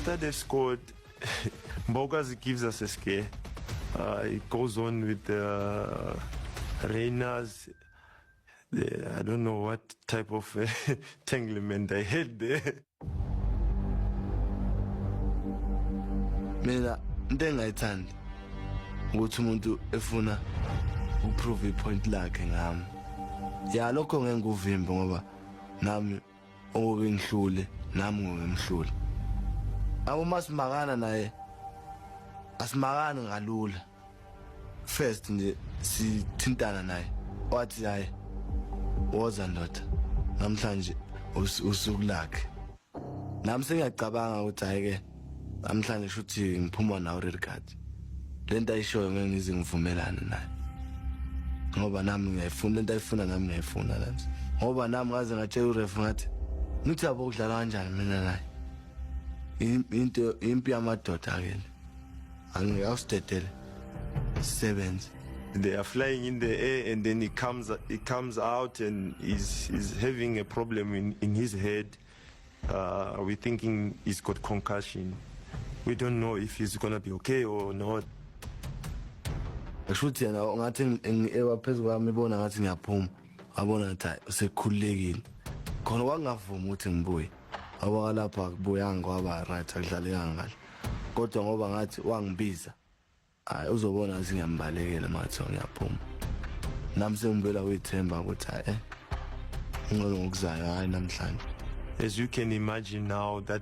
After they've scored, Mbokazi gives us a scare. It goes on with the Rayners. I don't know what type of tanglement they had there. Mina into engayithandi ukuthi umuntu efuna ukuprove ipoint lakhe ngami. Ya, lokho ngeke nguvimbe ngoba nami oke ngihlule, nami ngimhlule. Abo masimakana naye, asimakani ngalula. First nje sithintana naye, wathi, "Hayi, woza ndoda, namhlanje usuku lakhe." Nami sengiyacabanga ukuthi hayi ke, namhlanje shuthi ngiphuma nawo red card. Lento ayishoyo ngeke ngize ngivumelane naye ngoba nami ngiyayifuna lento ayifuna, nami ngiyayifuna lento, ngoba nami ngaze ngatshela uref ngathi, ngithi yabo kudlala kanjani mina naye, into impi yamadoda ke le, angiyawusidedele sisebenze. They are flying in the air and then he comes out and is having a problem in his head. We're thinking he's got concussion. We don't know if he's gonna be okay or not. Kusho ukuthi yena ngathi ewa phezu kwami, ibona ngathi ngiyaphuma, wabona ngathi hayi, usekhululekile khona, kwangavumi ukuthi ngibuye. Wabaka lapha akubuyanga, kwaba right, akudlalekanga kahle, kodwa ngoba ngathi wangibiza, hayi, uzobona ngathi ngiyambalekela uma kuthiwa ngiyaphuma. Nami sengibuyela kuyithemba ukuthi hayi, ngcono ngokuzayo, hayi namhlanje. As you can imagine now that